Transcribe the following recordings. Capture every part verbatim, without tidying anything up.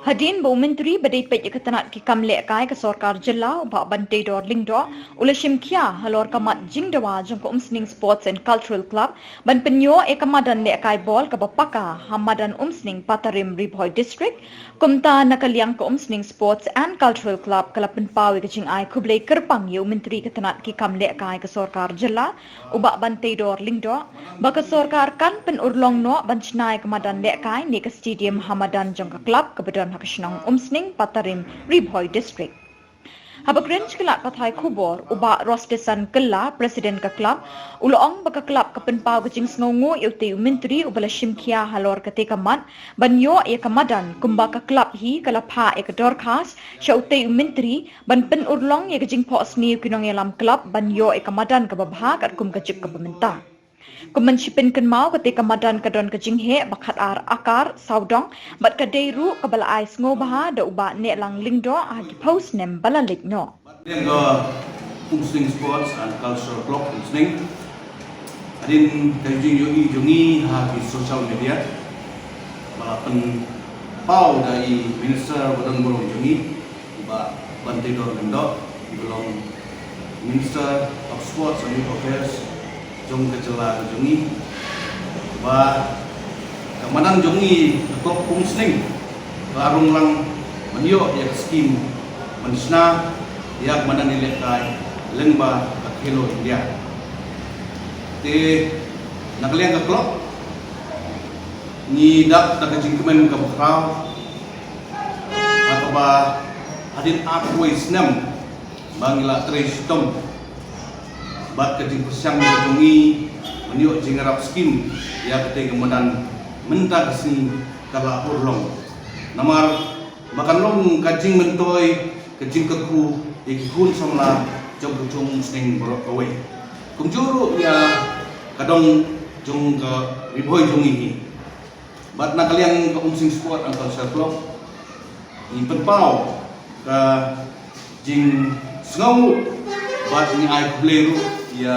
Hadien ba u Myntri ba dei peit ïa ka tnat ki kam lehkai ka Sorkar Jylla, u Bah Banteidor Lyngdoh, u la shim khia halor ka mat jingdawa jong ka Umsning Sports and Cultural Club ban pynïoh ïa ka madan lehkai bol kaba paka ha madan Umsning, Patarim, Ri Bhoi District, kumta na ka liang ka Umsning Sports and Cultural Club ka la pynpaw ïa ka jingai khublei kyrpang ïa u Myntri ka tnat ki kam lehkai ka Sorkar Jylla, u Bah Banteidor Lyngdoh, ba ka Sorkar kan pynurlong noh ban shna ïa ka madan lehkai ne ka stadium ha madan jong ka club kaba don ha ka shnong Umsning, Patarim, Ri Bhoi District. Haba kren sha ki lad pathai khubor, u Bah Rosteson Kylla, President ka club, u la ong ba ka club ka pynpaw ka jingsngewnguh ïa utei u Myntri uba la shim khia halor katei ka mat ban ïoh ïa ka madan, kumba ka club hi ka la phah ïa ka dorkhas sha utei u Myntri ban pynurlong ïa ka jingphohsniew ki nongïalam club ban ïoh ïa ka madan kaba bha katkum ka juk kaba mynta. Kum ban shi pynkynmaw, katei ka madan ka don ka jingheh ba khatar akar sawdong bad ka dei ruh kaba la ai sngewbha da u Bah Nehlang Lyngdoh ha ki phew snem ba la leit noh. Liang ka Umsning Sports and Cultural Club Umsning, hadien ka jingïohi jong ngi ha ki social media ba la pynpaw da i Minister ba don burom jong ngi, i Bah Banteidor Lyngdoh, i ba long Minister of Sports and Youth Affairs jong ka jylla ka jong ngi, ba ka madan jong ngi ka Club Umsning ka la rung lang ban ïoh ïa ka skim ban shna ïa ka madan ïalehkai lyngba ka Khelo India. Te na ka liang ka club ngi dap da ka jingkmen kaba khraw, ha kaba hadien arphew wei snem ba ngi la trei shitom bad ka jingpyrshang ka jong ngi ban ïoh jingïarap skim ïa katei ka madan, mynta ka sngi ka la urlong. Namar ba kan long ka jingmyntoi, ka jingkyrkhu ïa ki khun samla jong ka jong Umsning baroh kawei, kumjuh ruh ïa ka dong jong ka Ri Bhoi jong ngi hi. Bad na ka liang ka Umsning Sport and Culture Club, ngi pynpaw ka jingsngewnguh bad ngi ai khublei ruh ïa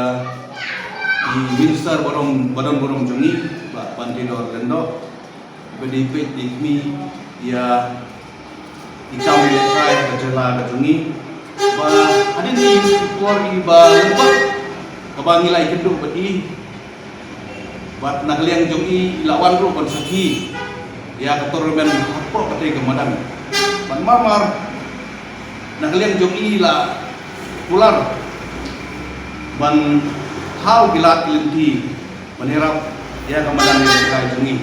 i Minister ba don, ba don burom jong ngi, Bah Banteidor Lyngdoh, ba dei peit dei khmih ïa i kam ïalehkai ka jylla ka jong ngi. Ba hadien i por i ba lyndet kaba ngi la ïakynduh bad i, bad na ka liang jong i i la wan ruh ban sakhi ïa ka tournament hapoh katei ka madan. Bad mar mar na ka liang jong i i la kular ban thaw ki lad ki lynti ban ïarap ïa ka madan ïalehkai jong ngi.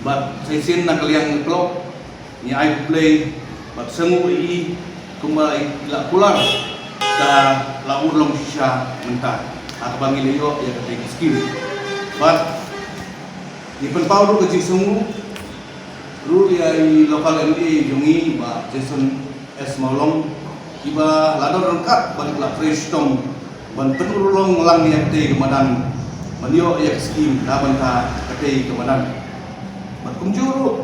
Bad sa shisien na ka liang ka club ngi ai khublei bad sngewnguh ïa i kumba i la kular da la urlong shisha mynta ha kaba ngi la ïoh ïa katei ka skim. Bad ngi pynpaw ruh ka jingsngewnguh ruh ïa i local M L A jong ngi, Bah Jason S Mawlong, i ba la don ryngkat bad la trei shitom ban pynurlong lang ïa katei ka madan ban ïoh ïa ka skim na bynta katei ka madan. Bad kumjuh ruh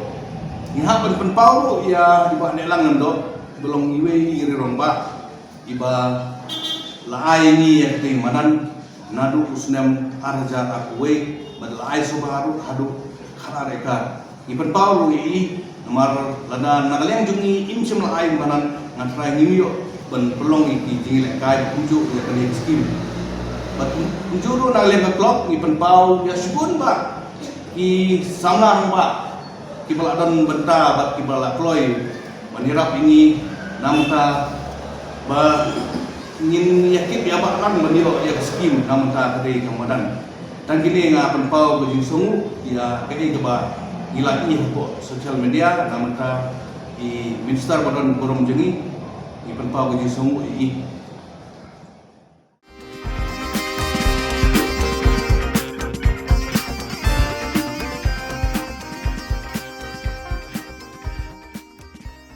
ngi hap ban pynpaw ruh ïa i Bah Nehlang Lyngdoh, ba long iwei i rangbah i ba la ai ngi ïa katei ka madan naduh u snem ar hajar arphew wei bad la ai sngewbha ruh haduh khatar ekar. Ngi pynpaw ruh ïa i namar lada na ka liang jong ngi im shym la ai madan, nga tharai ngim ïoh ban pynlong ïa ki jingïalehkai kumjuh ïa kane ka skim. Bad kumjuh ruh na ka liang ka club ngi pynpaw ïa shibun bah ki samla rangbah kiba la don bynta bad kiba la kloi ban ïarap ïa ngi na mynta ba ngin ïa kit ïa bah lang ban ïoh ïa ka skim na mynta ka dei ka madan. Tang kine nga pynpaw ka jingsngewnguh ïa kaei kaba ngi la ïohi hapoh social media na mynta i minister ba don burom jong ngi, ngi pynpaw ka jingsngewnguh ïa i.